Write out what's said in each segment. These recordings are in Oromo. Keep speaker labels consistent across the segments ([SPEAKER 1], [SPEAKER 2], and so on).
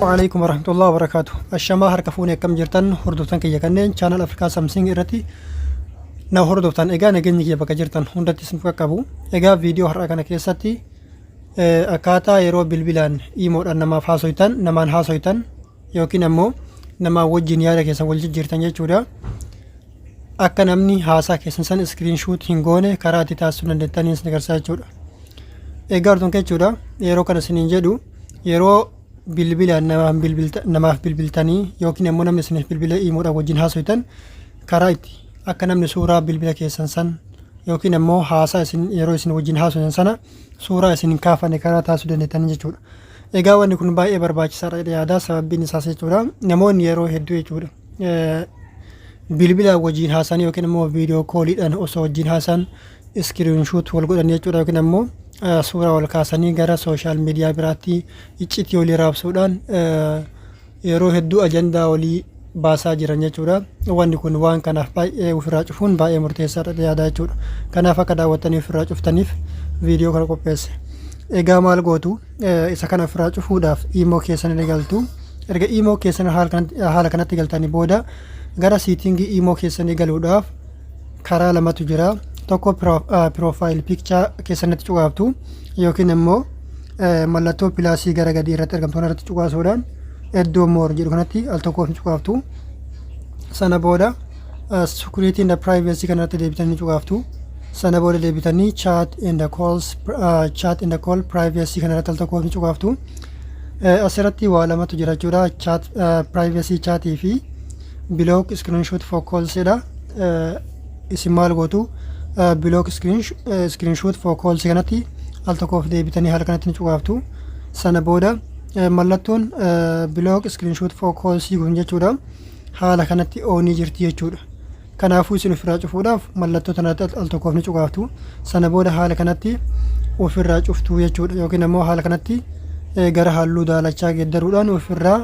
[SPEAKER 1] Alaikum warahmatullahi wabarakatuh. Ashamaa, harka fuunee, akkam jirtan hordoftan kiyya kanneen channel Afrikaa Samsung irratti na hordoftan? Egaa nageenyi kiyya bakka jirtan hundatti isin qaqqabu. Egaa viidiyoo har'a kana keessatti akkaataa yeroo bilbilaan iimoodhaan namaaf haasoytan, namaan haasoytan yookiin ammoo namaa wajjin yaada keessan wal jijjiirtan jechuudha. Akka namni haasaa keessan san screenshot hin goone karaa itti taasisuu dandeettanii isin agarsiisa jechuudha. Egaa hordoftoota jechuudha, yeroo kana isiniin jedhu, yeroo bilbilaan namaaf bilbiltanii yookiin ammoo namni isiniif bilbilee iimoodhaan wajjin haasoytan, karaa itti akka namni suuraa bilbila keessan san yookiin ammoo haasaa isin yeroo isin wajjin haasoytan sana suuraa isin hin kaafane karaa taasisuu dandeettanii jechuudha. Egaa wanni kun baay'ee barbaachisaadha jedhee yaada. Sababbiin isaas jechuudha, namoonni yeroo hedduu jechuudha bilbilaan wajjin haasa'an yookiin immoo video calliidhaan osoo wajjin haasa'an screenshot wal godhan jechuudha, yookiin ammoo suuraa wal kaasanii gara social media biraatti iccitii walii raabsuudhaan yeroo hedduu ajandaa walii baasaa jiran jechuudha. Wanni kun waan kanaaf baay'ee ofirraa cufuun baay'ee murteessaadha yaada jechuudha. Kanaaf akka daawwattanii ofirraa cuftaniif viidiyoo kana qopheesse. Egaa maal gootu? Isa kana ofirraa cufuudhaaf iimoo keessan ni galtu. Erga iimoo keessan haala kanatti galtanii booda gara settingii iimoo keessanii galuudhaaf karaa lamatu jira. Tokko profile picture keessanitti cuqaaftu yookiin immoo mallattoo plusii gara gadii irratti argamtu irratti cuqaasuudhaan iddoo more jedhu kanatti al tokkoof ni cuqaaftu. Sana booda security and privacy kanarratti deebitanii cuqaaftu. Sana booda deebitanii chat and call privacy kanarratti al tokkoof ni cuqaaftu. Asirratti waa lamatu jira jechuudha. Chat privacy chatii fi block screenshot for calls jedha. Isin maal gootu? Block screenshot for calls kanatti al tokkoof deebitanii haala kanatti ni cuqaaftu. Sana booda mallattoon block screenshot for calls kun jechuudha haala kanatti onii jirti jechuudha. Kanaafuu isin ofirraa cufuudhaaf mallattoo tanatti al tokkoof ni cuqaaftu. Sana booda haala kanatti ofirraa cuftuu jechuudha, yookiin ammoo haala kanatti gara halluu daalachaa geeddaruudhaan ofirraa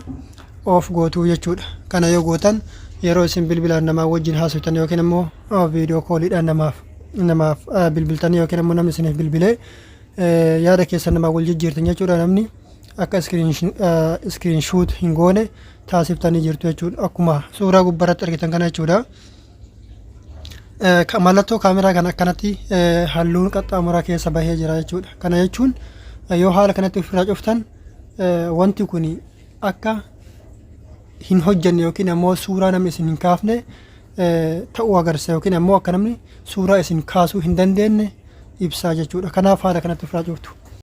[SPEAKER 1] off gootuu jechuudha. Kana yoo gootan yeroo isin bilbilaan namaa wajjin haasoftan yookiin ammoo video calliidhaan namaaf bilbiltanii yookiin ammoo namni isiniif bilbilee yaada keessan namaa wal jijjiirtan jechuudha, namni akka screenshot hin goone taasiftanii jirtu jechuudha. Akkuma suuraa gubbaarratti argitan kana jechuudha. Mallattoo kaameraa kan akkanatti halluun qaxxaamuraa keessa bahee jira jechuudha. Kana jechuun yoo haala kanatti ofirraa cuftan wanti kun akka hin hojjenne yookiin ammoo suuraa namni isin hin kaafne ta'uu agarsiisa, yookiin ammoo akka namni suuraa isin kaasuu hin dandeenye ibsaa jechuudha. Kanaaf haala kanatti ofirraa cuftu.